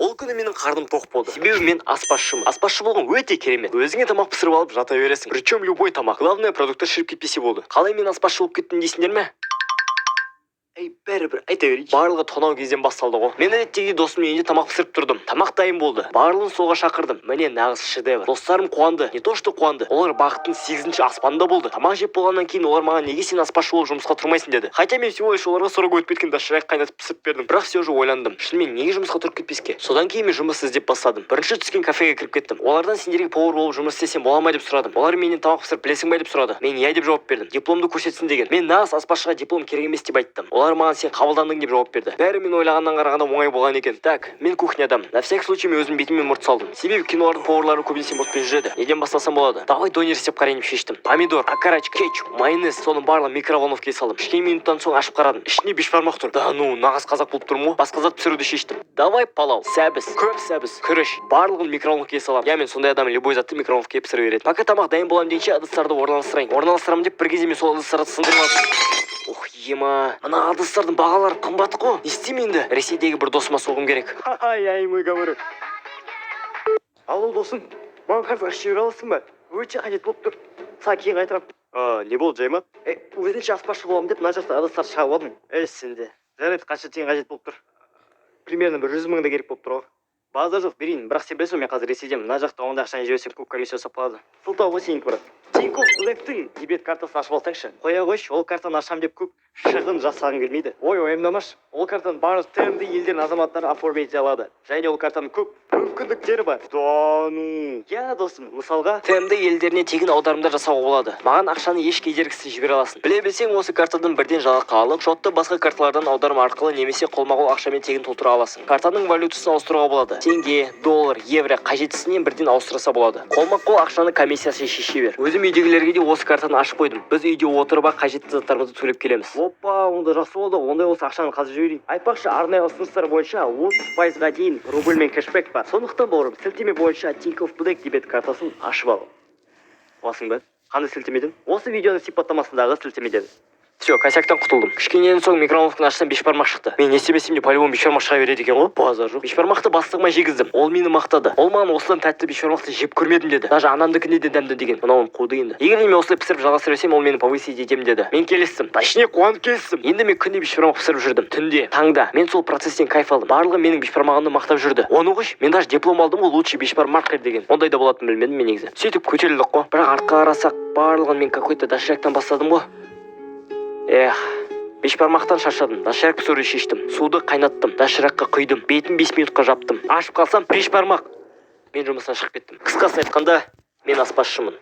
Ол күні менің қарным тоқ болды, себебі мен аспазшымын. Аспазшы болған өте керемет: өзіңе тамақ пісіріп алып, жата бересің. Причем любой тамақ, главное, продукттар шіріп кетпесе болды. Қалай мен аспазшы болып кеттім дейсіңдер ме? Ей, бәрібір айта берейінші. Барлығы тонау кезден басталды ғой. Мен әдеттегідей досымның үйінде тамақ пісіріп тұрдым. Тамақ дайын болды, барлығын столға шақырдым. Міне, нағыз шедевр. Достарым қуанды, не то что қуанды, олар бақыттың сегізінші аспанында болды. Тамақ жеп болғаннан кейін олар маған: «Неге сен аспазшы болып жұмысқа тұрмайсың?» – деді. Хотя мен всего лишь оларға 40 өтіп кеткен доширак қайнатып, пісіріп бердім. Бірақ все же ойландым: шынымен неге жұмысқа тұрып кетпеске? Содан кейін мен жұмыс іздеп бастадым. Бірінші түскен кафеге кіріп кеттім. Олардан: «Сендерге повар болып жұмыс істесем бола ма?» – деп сұрадым. Олар менен: «Тамақ пісіріп білесің ба?» – деп сұрады. Мен «Иә» деп жауап бердім. Дипломды көрсетсін деген. Мен нағыз аспазшыға диплом керек емес деп айттым. Олар маған: «Сен қабылдандың», – деп жауап берді. Бәрі мен ойлағаннан қарағанда оңай болған екен. Так, мен кухнядамын. На всякий случай мен өзім бетіме мұрт салдым, себебі кинолардың поварлары көбінесе мұртпен жүреді. Неден бастасам болады? Давай донер істеп қарайын деп шештім. Помидор, окорочок, кетчуп, майонез, соның барлығын микроволновкаға салдым. Кішкене минуттан соң ашып қарадым, ішінде бешбармақ тұр. Да ну, нағыз қазақ болып тұрмын ғой. Басқа зат пісіруді шештім. Давай палау, сәбіз, көп сәбіз, күріш, барлығын микроволновкаға саламын. Иә, мен сондай адаммын, любой затты микроволновкаға пісіре беретін. Пока тамақ дайын боламын дегенше, ыдыстарды орналастырайын. Орналастырамын деп бір кезде мен сол ыдыстарды сындырып алдым. Ох, ема, мына ыдыстардың бағалары қымбат қой. Не істеймін енді? Ресейдегі бір досыма соғуым керек. Ха-ха, я ему говорю: «Алло, досым, маған қазір ақша жібере аласың ба? Өте қажет болып тұр, саған кейін қайтарамын». А, не болды, жай ма? Е, өзінше аспазшы боламын деп, мына жақта ыдыстарды шағып алдым. Ей, сенде. Жарайды, қанша тиын қажет болып тұр? Примерно бір 100 мыңдай керек болып тұр ғой. Базар жоқ, берейін. Бірақ сен білесің ғой, мен қазір Ресейдемін. Мына жақта ондай ақшаны жіберсем, көп комиссия ұстап қалады. Сылтау ғой сенікі, брат. Тинькофф Блэктің дебет картасын ашып алсаңшы. Қоя қойшы, ол картаны ашамын деп көп шығын жасағым келмейді. Ой, уайымдамашы, ол картаны барлық ТМД елдерінің азаматтары оформить ете алады және ол картаның көп мүмкіндіктері бар. Да ну? Иә, досым. Мысалға, ТМД елдеріне тегін аударымдар жасауға болады. Маған ақшаны еш кедергісіз жібере аласың. Біле білсең, осы картадан бірден жалақы алып, шотты басқа карталардан аударым арқылы немесе қолма-қол ақшамен тегін толтыра аласың. Картаның валютасын ауыстыруға болады: теңге, доллар, евро, қажеттісінен бірден ауыстырса болады. Қолма-қол ақшаны комиссиясы шеше бер. Өзім үйдегілерге де осы картаны ашып қойдым. Біз үйде отырып ақ қажетті заттарымызды төлеп келеміз. Опа, онда жақсы болды. Ондай болса, ақшаны қазір жіберейін. Айтпақшы, арнайы ұсыныстар бойынша 30%-ға дейін рубльмен кэшбэк бар. Сондықтан, бауырым, сілтеме бойынша Тинькофф Блэк дебет картасын ашып ал. Аласың ба? Қандай сілтемеден? Осы видеоның сипаттамасындағы сілтемеден. Все, косяктан құтылдым. Кішкенеден соң микроволновканы ашсам, бешбармақ шықты. Мен не істемесем де, по-любому бешбармақ шыға береді екен ғой. Базар жоқ. Бешбармақты бастығыма жегіздім. Ол мені мақтады. Ол маған: «Осыдан тәтті бешбармақты жеп көрмедім», – деді. Даже анамдікінде де дәмді деген. Мынауын қуды енді. Егер де мен осылай пісіріп жалғастыра берсем, ол мені повысить етемін деді. Мен келістім, точнее, қуанып келістім. Енді мен күнде бешбармақ пісіріп жүрдім, түнде, таңда. Мен сол процесстен кайф алдым. Барлығы менің бешбармағымды мақтап жүрді. Оны қойшы, мен даже диплом алдым ғой, «Лучший бешбармақер» деген. Ондай да болатынын білмедім мен негізі. Сөйтіп көтерілдік қой. Бірақ артқа қарасақ, барлығын мен какой-то доширактан бастадым ғой. Эх, бешбармақтан шаршадым. Доширак пісіруді шештім. Суды қайнаттым, доширакқа құйдым, бетін 5 минутқа жаптым. Ашып қалсам, бешбармақ. Мен жұмыстан шығып кеттім. Қысқасын айтқанда, мен аспазшымын.